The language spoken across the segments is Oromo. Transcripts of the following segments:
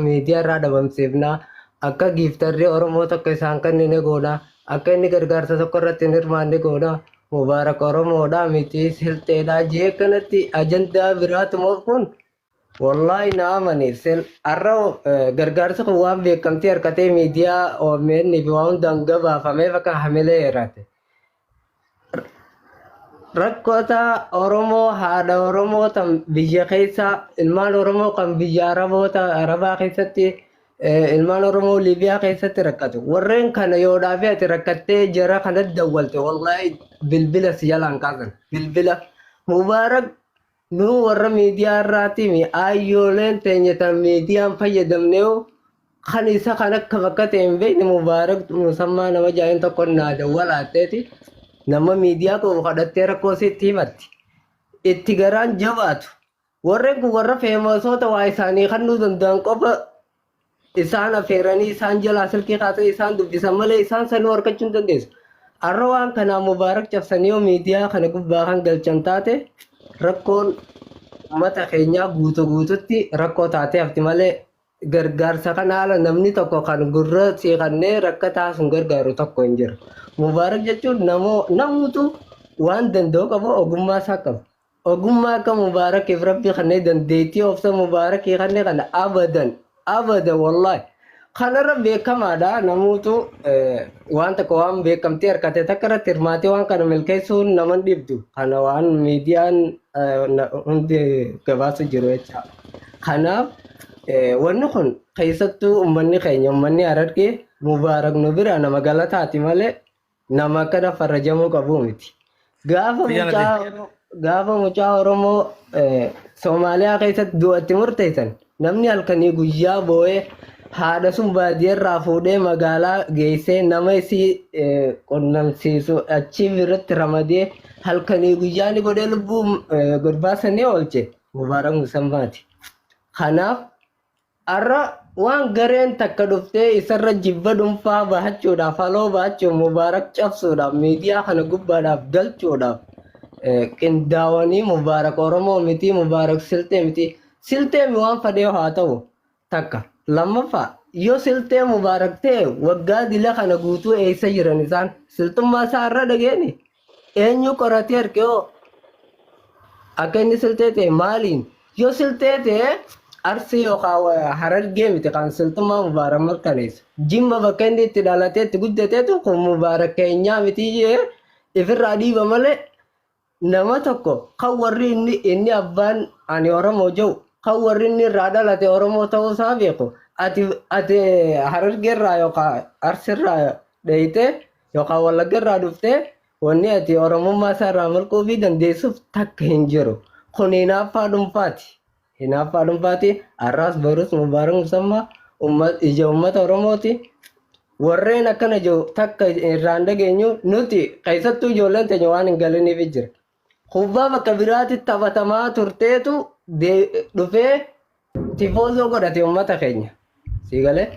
Miidiyaa irraa dhabamsiifna. Akka giiftarri Oromoo tokko isaan kennine goona. Akka inni gargaarsa tokko irratti hin hirmaanne goona. Mubaarak Oromoodha miti Silxeedha jee kanatti ajandaa biraatumaaf kun wallaahi na amani. Har'a gargaarsi kun waan beekamtii harkatee miidiyaa OMN fi waan hundaan gabaafameef akka hamilee hirate. Rakkoota Oromoo haadha Oromoo tan biyya keessa ilmaan Oromoo kan biyya Araboota Arabaa keessatti ilmaan Oromoo Liibiyaa keessatti rakkatu. Warreen kana yoo dhaafee ati rakkattee jara kanatti dawwalte wallaahi bilbila si jalaan kaasan. Bilbila Mubaarak nu warra miidiyaa irraati mi aayyooleen teenya tan miidiyaan fayyadamnee kan isa kan akka bakka ta'e hin beekne Mubaarak musammaa nama jaa'in tokko naa dawwalaatteeti nama miidiyaa qabu kadhattee rakkoo sitti himatti. Itti garaan jabaatu. Warreen kun warra feemasoota waa isaanii kennuu danda'an qofa isaan afeeranii isaan jalaa silkii kaasanii isaan dubbisan malee isaan sanuu argachuu hin dandeessu. Har'a waan kanaa Mubaarak cabsanii yoo miidiyaa kana gubbaa kan galchan taate rakkoon uummata keenyaa guutuu guututti rakkoo taatee hafti malee gargaarsa kana ala namni tokko kan gurra siiqannee rakkataa sun gargaaru tokko hin jiru. Mubaarak jechuun namuutu waan danda'u qabu ogummaa isaa qaba. Ogummaa akka Mubaarakiif rabbi kannee dandeettii obsa Mubaarakii kannee kana abadan abadan wallaahi. Kanarra beekamaadha namuutu waan tokko waan beekamtii harkate takka irratti hirmaatee waan kana milkeessuun nama hin dhibdu. Kana waan miidiyaan hundi gabaasu jiru jecha. Kanaaf wanni kun keessattuu uummanni keenya uummanni Harargee Mubaarak nu bira nama galataati malee nama akkana farrajamuu qabu miti. Gaafa Biyya mucaa gaafa mucaa Oromoo Soomaaliyaa keessatti du'atti murteessan namni halkanii guyyaa boo'ee haadha sun baadiyyaarraa fuudhee magaalaa geessee nama isii qunnamsiisu achi biratti ramadee halkanii guyyaa ni godhee lubbuu gurbaa sanii oolche Mubaarak Musammaati. Kanaaf Har'a waan gareen takka dhuftee isarra jibba dhuunfaa bahachuudhaaf haloo bahachuuf Mubaarak cabsuudhaaf miidiyaa kana gubbaadhaaf galchuudhaaf qindaawanii Mubaarak Oromoo miti Mubaarak Silxee miti Silxee mi waan fadhee haa ta'u takka lammaffaa yoo Silxee Mubaarak ta'e waggaa dila kana guutuu eessa jiran isaan silxummaa isaa irra dhageeni eenyu qoratee arge hoo akka inni silxee ta'e maaliin yoo silxee ta'e Arsii yookaan Harargee miti kan silxummaa Mubaarak mirkaneessu. Jimma bakka inni itti dhalatee itti guddateetu kun Mubaarak keenyaa miti jee ifirraa dhiiba malee nama tokko kan warri inni inni abbaan ani Oromoo jedhu kan warri inni irraa dhalate Oromoo ta'uu isaa beeku ati ati Harargee irraa yookaan Arsiirraa dheeyitee yookaan Wallagga irraa dhuftee wanni ati Oromummaa isaa irraa mulquu fi dandeessuuf takka hin jiru. Kun hinaaffaa dhuunfaati. Hinaaffaa dhuunfaati. Har'aas borus Mubaarak Musammaa ija uummata Oromooti. Warreen akkana jiru takka irraa hin dhageenyu nuti keessattuu ijoolleen teenya waan hin galiniif jira. Kubbaa bakka biraatti taphatamaa turteetu dhufee tifoozoo godhate uummata keenya. Sii galee?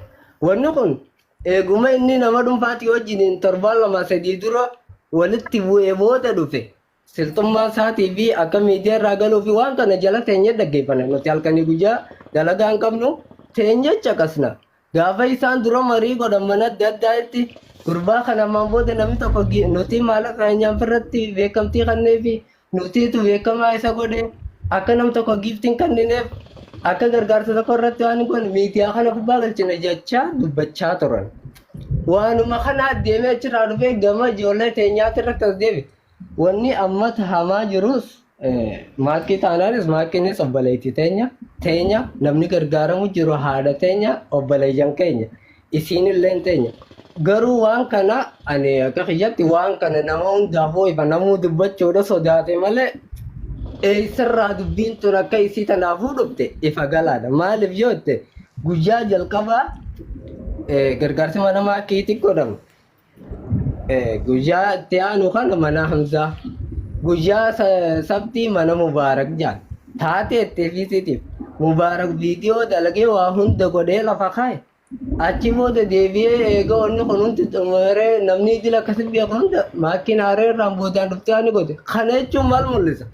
Wanni kun eeguma inni nama dhuunfaatii wajjiniin torbaan lama sadii dura walitti bu'ee booda dhufe. Silxummaa isaatii fi akka miidiyaa irraa galuu fi waan kana jala teenyee dhaggeeffanna. Nuti halkanii guyyaa dalagaa hin qabnu teenyee caqasna. Gaafa isaan dura marii godhan mana adda addaatti gurbaa kana ammaan booda namni tokko nuti maallaqa keenyaan irratti beekamtii kenneefi nutiitu beekamaa isa godhe akka nam tokko giiftiin kennineef akka gargaarsa tokko irratti waan hin goone miidiyaa kana gubbaa galchina jechaa dubbachaa turan. Waanuma kana deemee achirraa dhufee gama ijoollee teenyaatti irratti as deebi. Wanni amma tahamaa jirus maakkii taanaanis maakkiinis obboleettii teenya teenya namni gargaaramu jiru haadha teenya obboleeyyan keenya isiin illeen teenya. Garuu waan kana ani akka kiyyatti waan kana nama hundaafuu ifa namuu dubbachuudha sodaate malee eessarraa dubbiin tun akka isii tanaafuu dhufte ifa galaadha. Maaliif yoo jette guyyaa jalqabaa gargaarsi mana maakkiitti godhamu. Guyyaa itti aanu kana mana Hamzaa. Guyyaa sabtii mana Mubaarak jaan. Taatee itti fiisiitiif. Mubaarak viidiyoo dalagee waa hunda godhee lafa kaa'e. Achi booda deebi'ee eega wanni kun hundi xumuree namni idil akkasi beeku hunda maakkiin haaree irraan boodaan dhuftee waan godhe. Kana jechuun maal mul'isa?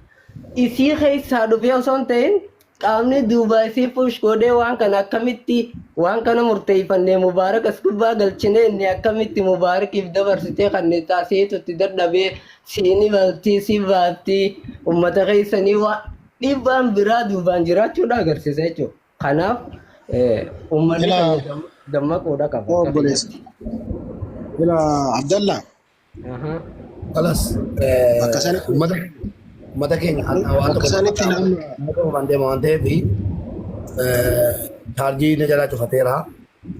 Isii keessaa dhufee osoo hin ta'in Qaamni duubaa isii push godhee waan kana akkamitti waan kana murteeffannee Mubaarak as gubbaa galchinee inni akkamitti Mubaarakiif dabarsitee kan taasiseetu itti dadhabee siini baltii si baattii uummata keessanii waan dhiibbaan biraa duubaan jiraachuudha agarsiisa jechuudha. Kanaaf uummanni Ila keenya dammaquudha qaba akka obboleessa. keenyatti. Ila Abdallah Ahaa. Kalas bakka sanitti uummata keenya waan bakka tokko sanitti namni waan deema waan ta'eef chaarjii na jalaa cufateera.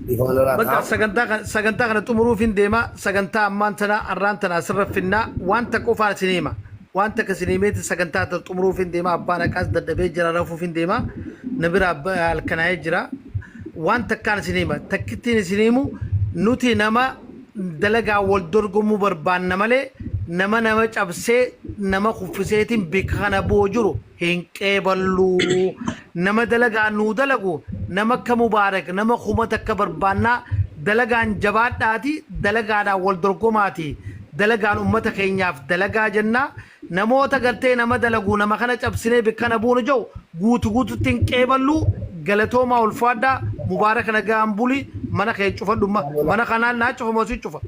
Dhiifama irraa Bakka ta'a. sagantaa kana xumuruuf hin deema. Sagantaa ammaan tana arraan tana asirra finnaa waan takka qofaan isin hima. Waan takka isin himeeti sagantaa tana xumuruuf hin deema. Abbaan haqaas dadhabee jira rafuuf hin deema. Na bira halkanaa'ee jira. Waan takkaan isin hima. Takkittiin isin himu nuti nama dalagaa wal dorgomuu barbaanna malee nama nama cabsee nama kuffiseetiin bikka kana bu'u jiru hin qeeballu. Nama dalagaa nuu dalagu nama akka Mubaarak nama 1000 barbaannaa dalagaan jabaadhaati dalagaadhaan wal dorgomaati dalagaan ummata keenyaaf dalagaa jennaa namoota gartee nama dalagu nama kana cabsinee bikka kana buunu jedhu guutu guututti hin qeeballu galatoomaa ulfaadhaa Mubaarak nagaan buli mana kee cufadhu mana kanaan naa cufamoo si cufa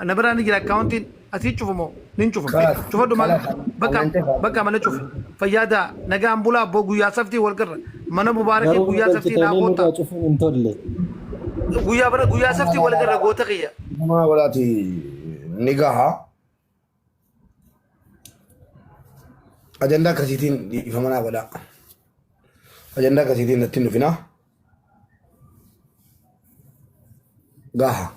Na biraa ni jira akkaawuntiin asii cufu moo nin cufa. Kalas Cufadhu maal kalas bakka Anan cufa. bakka mana cufe. Fayyaa ta'a nagaan bulaa abboo guyyaa saftii wal garra. Mana mubaarakii Garuu nu guyyaa saftii naa galchitanii koottaa. nurraa cufuun hin tolle. Guyyaa bara guyyaa saftii wal garra goota kiyya. Nama walaati ni gaha. Ajandaa akkasiitiin dhiifama naa godhaa. Ajandaa akkasiitiin natti hin dhufinaa. Gaha.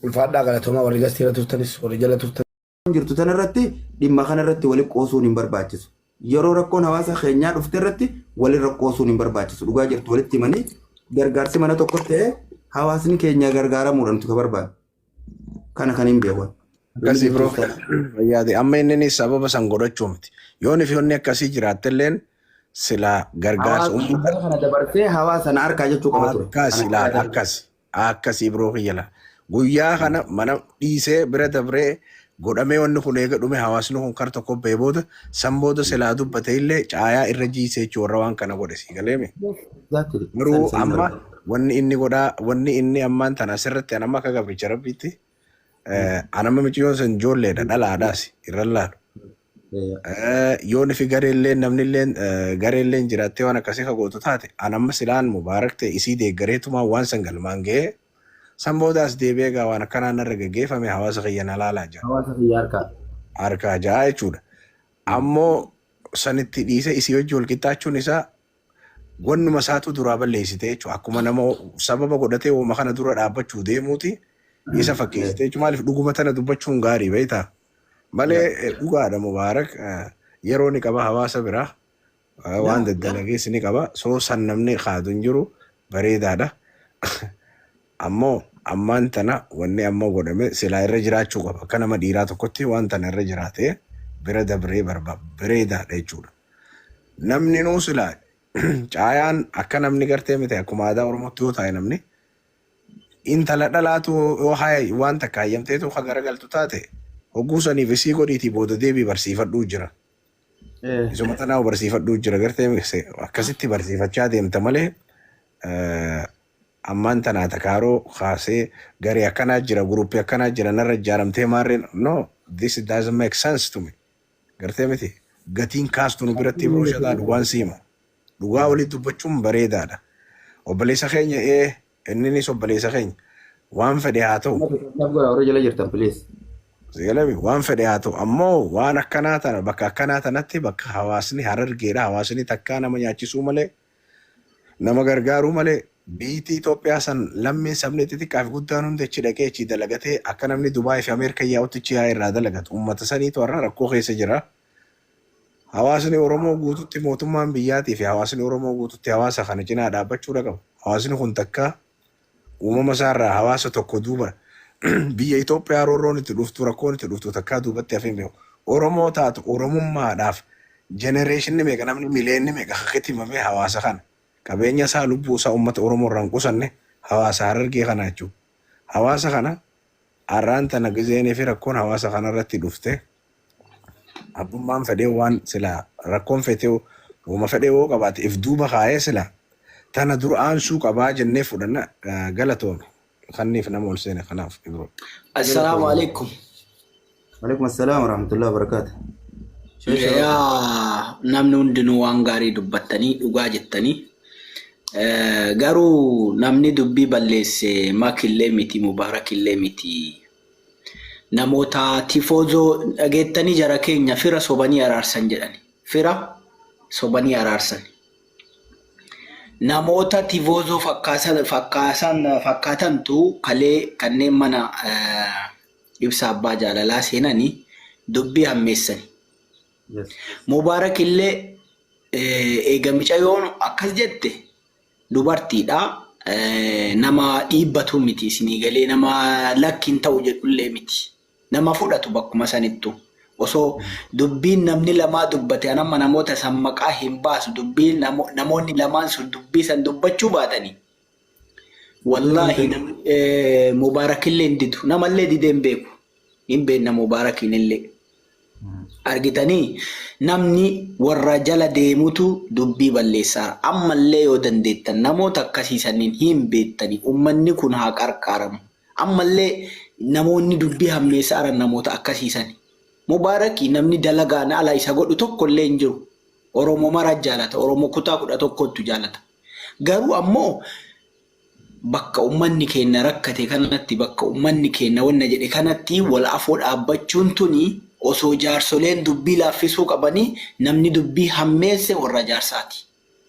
Ulfaadhaa galatoomaa warri gastiirra turtanis warri jala turtanis. Jirtu tana irratti dhimma kana irratti wali qoosuun hin barbaachisu. Yeroo rakkoon hawaasa keenyaa dhufte irratti walirra qoosuun hin barbaachisu. Dhugaa jirtu walitti himanii gargaarsi mana tokko ta'e hawaasni keenya gargaaramuudha nuti ka barbaadu. Kana kan hin beeku. Wanni Akkasii biroo jirtus tana. fayyaade amma inni sababa san godhachuu miti. Yoon fi onni akkasii jiraattelleen silaa gargaarsa Hawaasa uummata dhugaa kana dabarsee hawaasa na harkaa jechuu qaba ture. akkasi Kana laal caalaa akkasi akkasii biroo kiyya laal. Guyyaa kana mana dhiisee bira dabree godhamee wanni kun eega dhume hawaasni kun kar tokko ba'ee booda san booda silaa dubbate illee caayaa irra jiisee jechuun warra waan kana godhe sii galeeme. Exactly. San Garuu san amma barbaada. wanni inni godhaa wanni inni ammaan tana asirratti an amma akka gabricha rabbiitti an amma miciyyoon sun ijoolleedha dhalaadhaas irra laalu. Yoon fi gareelleen namnilleen gareelleen jiraattee waan akkasii ka gootu taate an amma silaan mubaarak ta'e isii deeggareetumaa waan san galmaan ga'ee san booda as deebi'ee gaa waan akkanaa narra gaggeeffame hawaasa kiyya na laalaa jira. Hawaasa kiyya harkaa. Harkaa ja'a jechuudha. Ammoo sanitti dhiisee isii wajji wal qixxaachuun isaa wannuma isaatu duraa balleessite jechuudha. Akkuma nama sababa godhatee woma kana dura dhaabbachuu deemuuti isa fakkeessite jechuudha. Maaliif dhuguma tana dubbachuun gaarii beektaa? Malee dhugaadha Mubaarak yeroo ni qaba hawaasa biraa waan daddalagees ni qaba. Soo san namni kaadu hin jiru bareedaadha. Ammoo ammaan tana wanni amma godhame silaa irra jiraachuu qaba. Akka nama dhiiraa tokkotti waan tana irra jiraatee bira dabree bareedaadha jechuudha. Namni nuu silaa caayaan akka namni gartee miti akkuma aadaa Oromootti yoo taa'e namni intala dhalaatu yoo haya waan takka hayyamteetu ka garagaltu taate hogguu saniif isii godhiitii booda deebii barsiifadhuu jira. Isuma tanaa barsiifadhuu jira gartee akkasitti barsiifachaa deemta malee ammaan tanaa takaaroo kaasee garee akkanaa jira guruppii akkanaa jira narra ijaaramtee maarreen no, this doesn't make sense to me. Gartee miti gatiin kaastu nu biratti biroo shataa dhugaan siima. Dhugaa walitti dubbachuun bareedaadha. Obboleessa keenya inninis obboleessa keenya waan fedhe haa ta'u. Naaf godhaa warra jala jirtan please. Sigalami waan fedhe haa ta'u ammoo waan akkanaa tana bakka akkanaa tanatti bakka hawaasni harargeedha hawaasni takkaa nama nyaachisuu malee nama gargaaruu malee biitii Itoophiyaa san lammiin sabni xixiqqaa fi guddaan hundi achi dhaqee achi dalagatee akka namni Dubaay fi Ameerikaa yaa'utti achi yaa'ee irraa dalagatu uummata saniitu har'a rakkoo keessa jira. Hawaasni Oromoo guututti mootummaan biyyaatii fi hawaasni Oromoo guututti hawaasa kana cinaa dhaabbachuudha qaba. Hawaasni kun takka uumama isaarraa hawaasa tokko duuba biyya Itoophiyaa roorroon itti dhuftu rakkoon itti dhuftu takkaa duubatti hafee hin beeku. Oromoo taatu Oromummaadhaaf generationni meeqa namni mileenni meeqa kakkitti himamee hawaasa kana qabeenya isaa lubbuu isaa uummata Oromoo irraa hin qusanne hawaasa Harargee kana jechuudha. Hawaasa kana har'aan tana gizeenii fi rakkoon hawaasa kana irratti dhufte abbummaan fedhee waan silaa rakkoon fetee Woma fedhe yoo qabaate if duuba kaayee sila tana dura aansuu qabaa jennee fudhanna galatoome. Kanniif nama ol seene kanaaf Ibro. Assalaamu alaikum. Alaikum assalaam warahmatullahi wabarakatuh. Yaa namni hundinuu waan gaarii dubbattanii dhugaa jettanii. Garuu namni dubbii balleesse makillee miti mubaarakillee miti. Namoota tifoozoo dhageettanii jara keenya fira sobanii araarsan jedhani. Fira sobanii araarsan. Namoota tifoozoo fakkaasan fakkaasan fakkaatantu kalee kanneen mana ibsa abbaa jaalalaa seenanii dubbii hammeessani. Mubaarak illee eega micayoon akkas jette dubartiidha. Nama dhiibbatu miti isinii galee nama lakki hin ta'u jedhullee miti. Nama fudhatu bakkuma sanittu. Osoo dubbiin namni lamaa dubbate anamma namoota san maqaa hin baasu dubbiin namoonni lamaan sun dubbii san dubbachuu baatanii. Wallaahi Mubaarakillee hin didu. Namallee didee hin beeku. Hin beekna Mubaarakiin illee. Argitanii namni warra jala deemutu dubbii balleessaa. Ammallee yoo dandeettan namoota akkasii sanniin hin beektani. Uummanni kun haa qarqaaramu. Ammallee namoonni dubbii hammeessaa jiran namoota akkasii sani. Mubaarakii namni dalagaan ala isa godhu tokko illee hin jiru. Oromoo mara jaalata. Oromoo kutaa 11ttu jaalata. Garuu ammoo bakka uummanni keenya rakkate kanatti bakka uummanni keenya wanna jedhe kanatti wal afoo dhaabbachuun tuni osoo jaarsoleen dubbii laaffisuu qabanii namni dubbii hammeesse warra jaarsaati.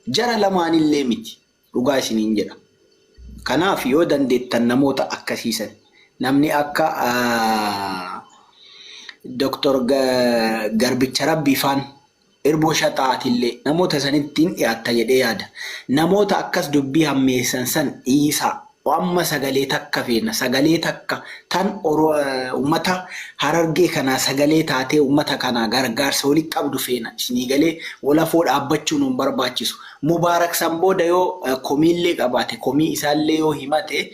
Jara lamaanillee miti. Dhugaa isiniin jedha. Kanaaf yoo dandeettan namoota akkasiisan namni akka Dr. Garbicha Rabbii faan irboo shaxaatillee namoota sanittiin dhiyaatta jedhee yaada. Namoota akkas dubbii hammeessan san dhiisaa. Amma sagalee takka feena. Sagalee takka tan uummata Harargee kanaa sagalee taatee uummata kanaa gargaarsa walitti qabdu feena. Isinii galee walafoo dhaabbachuun hin barbaachisu. Mubaarak san booda yoo komiillee qabaate komii isaallee yoo himate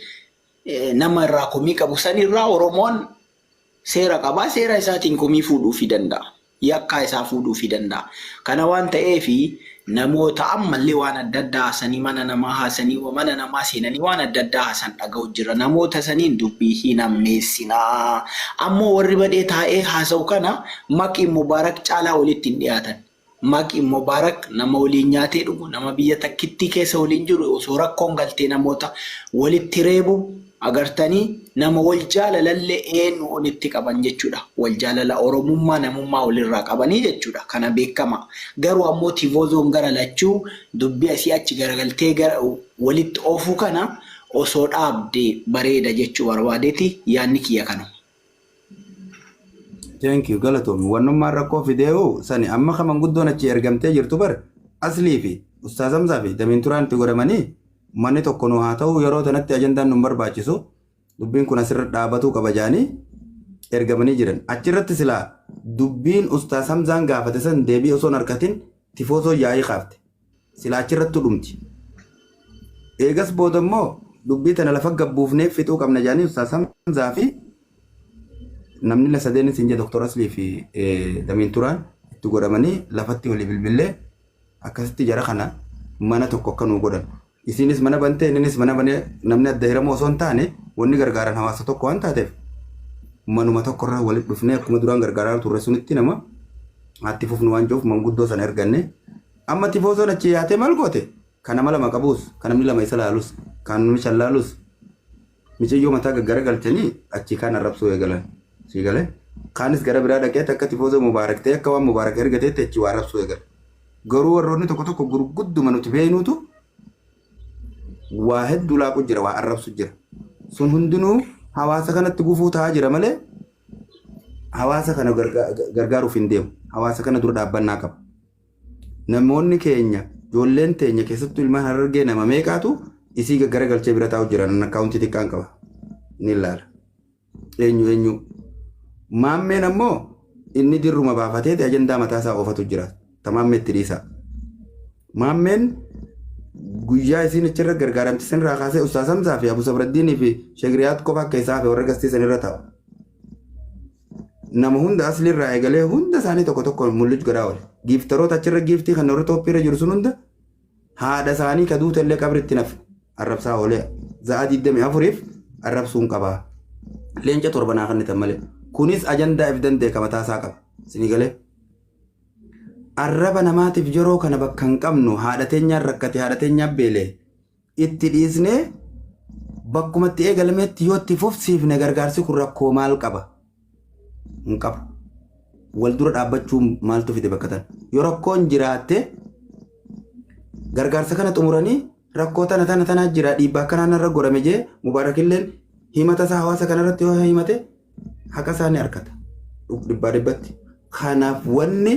nama irraa komii qabu sanirraa Oromoon seera qabaa seera isaatiin komii fuudhuufii danda'a. Yakkaa isaa fuudhuufii danda'a. Kana waan ta'eefi namoota ammallee waan adda addaa haasanii mana namaa haasanii mana namaa seenanii waan adda addaa haasan dhaga'u jira. Namoota saniin dubbii hin hammeessinaa. Ammoo warri badhee taa'ee haasa'u kana maqii Mubaarak caalaa walitti hin dhiyaatan. Maqii Mubaarak nama waliin nyaatee dhugu, nama biyya takkittii keessa waliin jiru osoo rakkoon galtee namoota walitti reebu agartanii nama wal jaalalallee eenyu walitti qaban jechuudha. Wal jaalala Oromummaa namummaa walirraa qabanii jechuudha. Kana beekama. Garuu ammoo tivoozoon gara lachuu dubbii asii achi garagaltee gara walitti oofuu kana osoo dhaabde bareeda jechuu barbaadeeti yaadni kiyya kana. Thank you galatoomi. Wannummaan rakkoo fidee'u sani amma ka manguddoon achi ergamtee jirtu bar aslii fi Ustaaz Hamzaa fi Damiin Turaan itti godhamanii manni tokko nu haa ta'u yeroo tanatti ajandaan nu barbaachisu dubbiin kun asirra dhaabatuu qaba jaanii ergamanii jiran. Achirratti silaa dubbiin Ustaaz Hamzaan gaafate san deebii osoo hin argatin tifoosoo yaa'ii kaafte. Silaa achirrattu dhumti. Eegas booda immoo dubbii tana lafa gabbuufnee fixuu qabna jaanii Ustaaz Hamzaa fi namni la sadeenis hin jedhe Dr. Aslii fi Damiin Turaan itti godhamanii lafatti walii bilbillee akkasitti jara kana mana tokko akka nuu godhan. Isinis mana bantee inninis mana banee namni adda hiramu osoo hin taane wanni gargaaran hawaasa tokko waan taateef manuma tokkorra walitti dhufnee akkuma duraan gargaaraa turre sunitti nama hatti fufnu waan jiruuf manguddoo sana erganne. Amma tifoosoon achi yaatee maal goote? Kan nama lama qabuus, kan namni lama isa laalus, kan namni shan laalus micayyoo mataa gaggara galchanii achi kaan arrabsuu eegalan. Sii galee? Kaanis gara biraa dhaqee akka tifoosoo mubaarak ta'e akka waan mubaarak ergateetti achi waa arrabsuu eegala. Garuu warroonni tokko tokko gurgudduma nuti beeknutu waa hedduu laaqu jira, waa arrabsu jira. Sun hundinuu hawaasa kanatti gufuu ta'aa jira malee hawaasa kana gargaaruuf hin deemu. Hawaasa kana dura dhaabbannaa qaba. Namoonni keenya ijoolleen teenya keessattuu ilmaan Harargee nama meeqaatu isii gaggaragalchee bira taa'u jira. Nan akkaawuntii xiqqaan qaba. Ni ilaala. Eenyu eenyu. Maammeen ammoo inni dirruma baafateeti ajandaa mataa isaa oofatu jira. Tamaammee itti dhiisaa. Maammeen guyyaa isiin achirra gargaaramte sanirraa kaasee Ustaaz Hamzaa fi Abu Sabraddiinii fi Sheekh Riyaad qofa akka isaa fi warra gastii sanirra taa'u. Nama hunda aslirraa eegalee hunda isaanii tokko tokko mul'ich godhaa oole. Giiftaroota achirra giiftii kan warri Itoophiirra jiru sun hunda haadha isaanii ka duute illee qabritti nafe arrabsaa oolee za'aa 24f arrabsuun qabaa. Leenca torba naa kennitan malee. Kunis ajandaa if danda'e ka mataa isaa qaba. Isinii galee? Arraba namaatiif yeroo kana bakka hin qabnu haadha teenyaan rakkate haadha teenyaan beele itti dhiisnee bakkuma itti eegalametti yoo itti fufsiifne gargaarsi kun rakkoo maal qaba? Hin qabu. Wal dura dhaabbachuu maaltu fide bakka tana? Yoo rakkoon jiraatte gargaarsa kana xumuranii rakkoo tana tana tanaa jira dhiibbaa akkanaa narra godhame jee Mubaarakilleen himata isaa hawaasa kanarratti yoo himate haqa isaa ni argata. Dhibbaa dhibbatti. Kanaaf wanni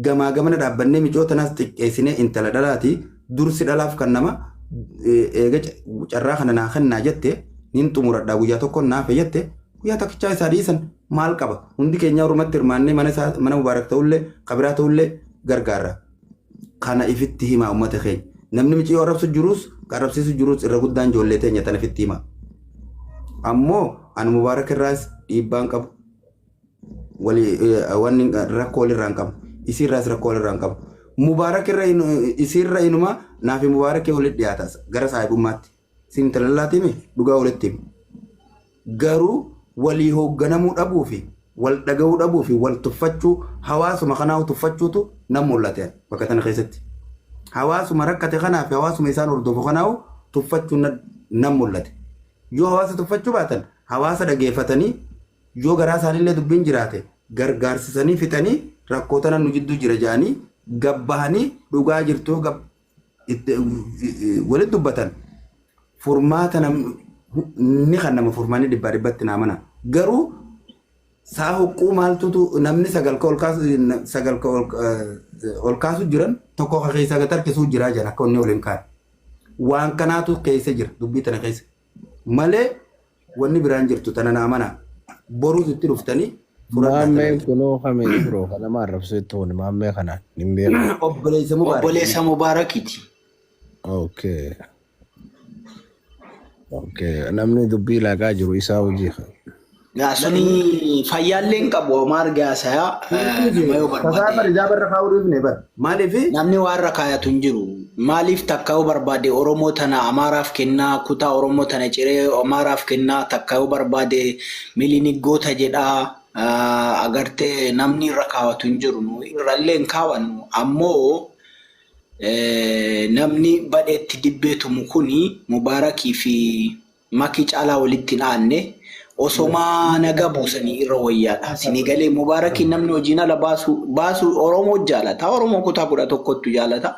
gamaa gamana dhaabbannee micoo tanaas xiqqeessinee intala dhalaati dursi dhalaaf kan nama eega carraa kana naa kennaa jette nin xumuradhaa guyyaa tokkoon naafe jette guyyaa tokkichaa isaa dhiisan maal qaba hundi keenya ormatti hirmaannee mana isaa mana mubaarak ta'ullee kabiraa ta'ullee gargaarra kana ifitti himaa ummata keenya namni miciyoo arrabsu jirus arrabsiisu jirus irra guddaan ijoollee teenya tana ifitti himaa ammoo ani mubaarak irraas dhiibbaan qabu wali wanni rakkoo walirraa hin qabu. Isiirraas rakkoo walirraa hin qabu. Mubaarak irra isiirra inuma naafi mubaarakii walitti dhiyaata gara saahibummaatti. Siin talallaati hime dhugaa walitti hime. Garuu walii hoogganamuu dhabuu fi wal dhaga'uu dhabuu fi wal tuffachuu hawaasuma kanaa tuffachuutu nan mul'ate bakka tana keessatti. Hawaasuma rakkate kanaa fi hawaasuma isaan hordofu kanaa tuffachuun nan mul'ate. Yoo hawaasa tuffachuu baatan hawaasa dhageeffatanii yoo garaa isaaniillee dubbiin jiraate gargaarsisanii fixanii rakkoo tana nu jidduu jira jedhanii gabbahanii dhugaa jirtu walitti dubbatan furmaata ni kan nama furmaanni dhibbaa dhibbatti naa mana garuu saa huqquu maaltutu namni sagal ka ol kaasu sagal ka ol kaasu jiran tokko ka keessaa gad harkisuu jiraa jira akka inni ol hin kaane waan kanaatu keessa jira dubbii tana keessa malee Wanni biraan jirtu tana naa manaa. Boruus itti dhuftanii fudhadhaa tana. Maammeen kunoo kami bro kan nama arrabsee tooni maammee kanaan hin beeku. Obboleessa Mubaarak. Obboleessa Mubaarakiti. Okay. Okay. Namni dubbii laaqaa jiru isaa hojii. Gaa suni fayyaallee hin qabu homaa argaa haasaya nama yoo Tasaa barbaade. bar ijaa barra kaa'uu dhiifne bar. Maaliif Namni waan irra kaayatu hin jiru. Maaliif takka yoo barbaade Oromoo tana Amaaraaf kennaa, kutaa Oromoo tana ciree Amaaraaf kennaa, takka yoo barbaade Milinik goota jedhaa, agartee namni irra kaawatu hin jiru. Nu irrallee hin kaawannu. Ammoo namni badheetti dibbee tumu kuni Mubaarakii fi Maki caalaa walitti hin aanne osomaa naga buusanii irra wayyaadha. Sini galee Mubaarakiin namni hojiin ala baasu baasu Oromoo jaalata. Oromoo kutaa 11ttu jaalata.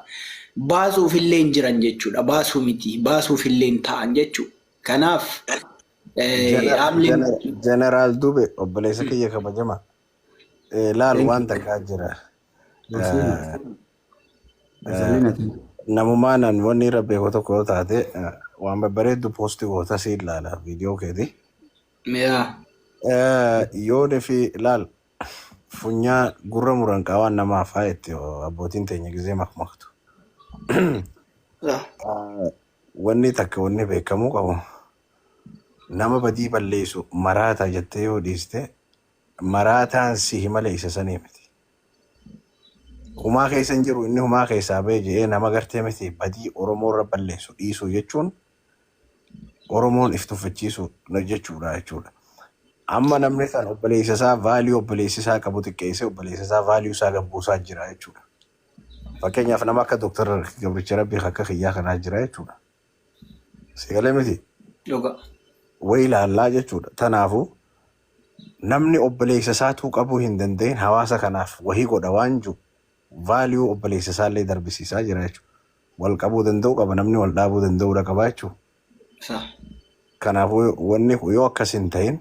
Baasuuf illee hin jiran jechuudha. Baasuu miti. Baasuuf illee hin ta'an jechuudha. Kanaaf haamleen Jeneraal Dube obboleessa kiyya kabajama. Laal waan takkaa jira. Namumaanan wanni irra beeku tokko yoo taate waan babbareeddu poosti goota si ilaala viidiyoo keeti. Yaa. Yoo fi laal funyaa gurra muran qaawaan namaaf haa itti abbootiin teenya gizee makmaktu. Wanni takka wanni beekamuu qabu nama badii balleessu maraataa jettee yoo dhiiste maraataan sihi malee isa sanii miti. Humaa keessa hin jiru inni humaa keessaa ba'e jedhee nama gartee miti badii Oromoo irra balleessu dhiisuu jechuun Oromoon if tuffachiisuu jechuudha jechuudha. Amma namni kan obboleessa isaa vaaliyuu obboleessi isaa qabu xiqqeessee obboleessa isaa vaaliyuu isaa gad buusaa jira jechuudha. Fakkeenyaaf nama akka Dooktar Gabricha Rabbii akka kiyyaa kanaa jira jechuudha. Sigalee miti Dhuga. wayi ilaallaa jechuudha. Tanaafuu Namni obboleessa isaatuu qabuu hin danda'in hawaasa kanaaf wahii godha waan jiru value obboleessa isaallee darbisiisaa jira jechuudha. Wal qabuu danda'u qaba namni wal dhaabuu danda'uudha qaba jechuudha. Sa. Kanaafuu wanni kun yoo akkas hin ta'in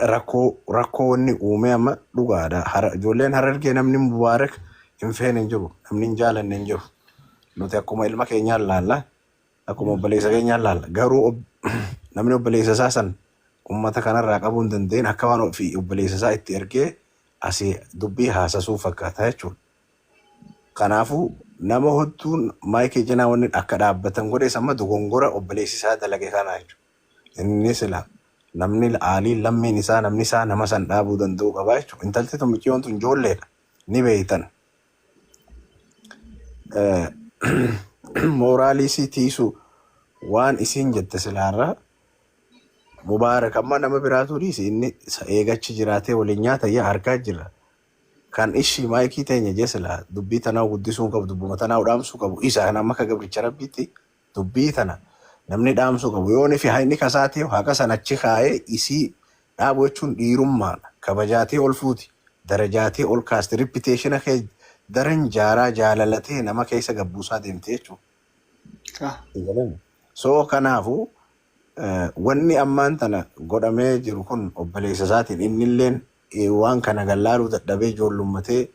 rakkoo rakkoo wanni uumee amma dhugaadha. Hara, ijoolleen harargee namni mubaarak hin feene hin jiru namni hin jaalanne hin jiru. Nuti akkuma ilma keenyaan laalla. Akkuma obboleessa keenyaa laalla. Garuu namni obboleessa isaa san ummata kanarraa qabuu hin danda'in akka waan ofii obboleessa isaa itti ergee asii dubbii haasasuu fakkaata jechuudha. Kanaafuu nama hodduun maayikii cinaa wanni akka dhaabbatan godhes amma dogongora obboleessi isaa dalage kana jechuudha. Inni sila Namni aaliin lammiin isaa namni isaa nama san dhaabuu danda'uu qaba jechuudha. Intalti tun mucayyoon tun ijoolleedha. Ni beeytan. Mooraalii isii tiisu waan isiin jette silaarraa Mubaarak amma nama biraatu dhiisi inni isa eegachi jiraatee waliin nyaata yaa harkaa jira. Kan ishii maayikii teenya jee silaa dubbii tanaa guddisuu hin qabu dubbuma tanaa dhaamsuu qabu isa kan amma akka gabricha rabbiitti dubbii tana namni dhaamsuu qabu yoo fi hayni kasaatee haqa san achi kaa'ee isii dhaabu jechuun dhiirummaadha. Kabajaatee ol fuuti darajaatee ol kaasti reputation kee daran jaaraa jaalalatee nama keessa gabbuusaa deemte jechuudha. So kanaafuu wanni ammaan tana godhamee jiru kun obboleessa isaatiin innilleen waan kana gallaaluu dadhabee ijoollummatee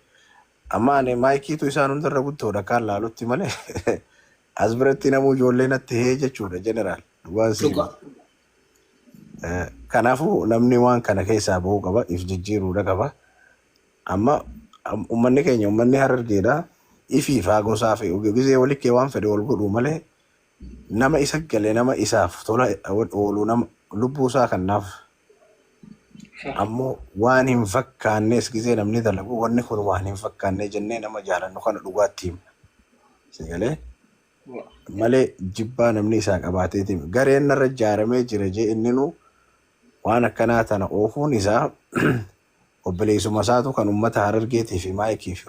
amma ani maayikiitu isaan hundarra guddoodha kaan laalutti malee as biratti namuu ijoollee natti hee jechuudha jeneraal dhugaan si Dhugaa. Kanaafuu namni waan kana keessaa bahuu qaba if jijjiiruudha qaba. Amma uummanni keenya uummanni Harargeedha ifiif haa gosaa fi gizee walikkee waan fedhe wal godhuu malee nama isa gale nama isaaf tola oolu nama lubbuu isaa kannaaf ammoo waan hin fakkaannes gizee namni dalagu wanni kun waan hin fakkaanne jennee nama jaalannu kana dhugaatti himna. Sigalee malee jibbaa namni isaa qabaateeti gareen narra ijaaramee jira jee inninu waan akkanaa tana oofuun isaa obboleessuma isaatu kan uummata Harargeetii fi maayikii fi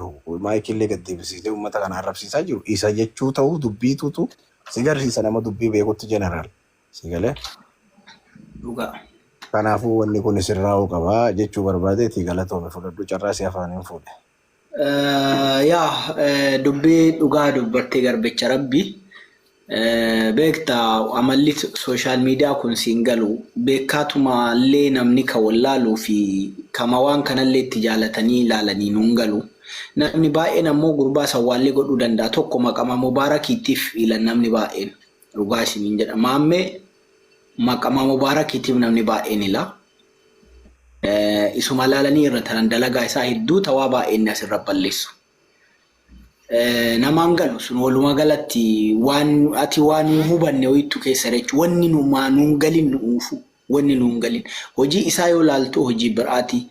maayikiillee gad deebisiisee uummata kana arrabsiisaa jiru isa jechuu ta'uu dubbiitutu si garsiisa nama dubbii beekutti jeneraal. Sigalee Dhugaa. kanaafuu wanni kun sirraa'uu qabaa jechuu barbaadeeti galatoome fudhadhu carraa si afaaniin fuudhe. Yaa dubbii dhugaa dubbattee garbicha rabbi. Beektaa amalli social media kun siin galu beekaatuma illee namni kan wallaaluu fi kama waan kanallee itti jaalatanii ilaalanii nuun galu. Namni baay'een ammoo gurbaa sawwaallee godhuu danda'a. Tokko maqama Mubaarakiitiif ilan namni baay'een dhugaa isiniin jedha. Maammee maqama Mubaarakiitiif namni baay'een ila. Isuma ilaalanii irra taran dalagaa isaa hedduu tawaa baay'een asirra balleessu. Namaan galu sun walumaa galatti waan ati waan nu hubanne wayittu keessa jechuudha. Wanni nu maa nuun galin nu uufu. Wanni nuun galin. Hojii isaa yoo laaltu hojii biraati.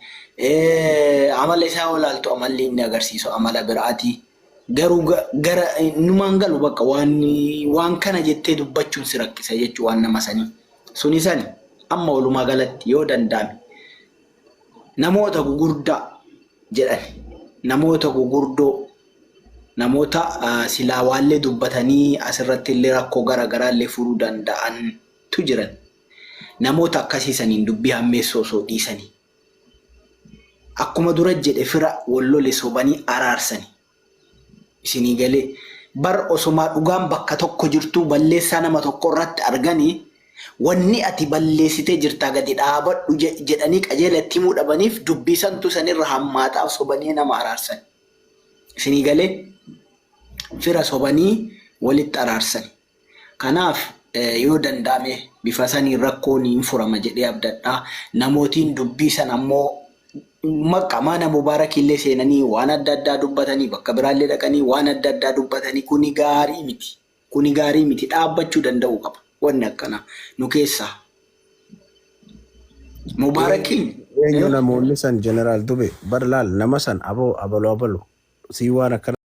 Amala isaa yoo laaltu amalli inni agarsiisu amala biraati. Garuu gara numaan galu bakka waan waan kana jettee dubbachuun si rakkisa jechuudha waan nama sanii. Suni sani amma walumaa galatti yoo danda'ame namoota gugurdaa jedhan namoota gugurdoo namoota silaa waallee dubbatanii asirratti illee rakkoo gara garaa illee furuu danda'antu jiran. Namoota akkasiisaniin dubbii hammeessoo osoo dhiisanii. Akkuma dura jedhe fira wal lole sobanii araarsani. Isinii galee bar osomaa dhugaan bakka tokko jirtuu balleessaa nama tokko irratti arganii wanni ati balleessitee jirtaa gadi dhaabadhu jedhanii qajeela itti himuu dhabaniif dubbii santu sanirra hammaataaf sobanii nama araarsan. Isinii galee fira sobanii walitti araarsan. Kanaaf yoo danda'ame bifa saniin rakkoon hin furama jedhee abdadhaa. Namootiin dubbii sana ammoo maqaa mana Mubaarakillee seenanii waan adda addaa dubbatanii bakka biraallee dhaqanii waan adda addaa dubbatanii kuni gaarii miti. Kuni gaarii miti dhaabbachuu danda'uu qaba. Wanni akkanaa nu keessaa. Mubaarakiin Eenyu namoonni san jeneraal Dube bar laal nama san aboo abaloo abaloo sii waan akkana.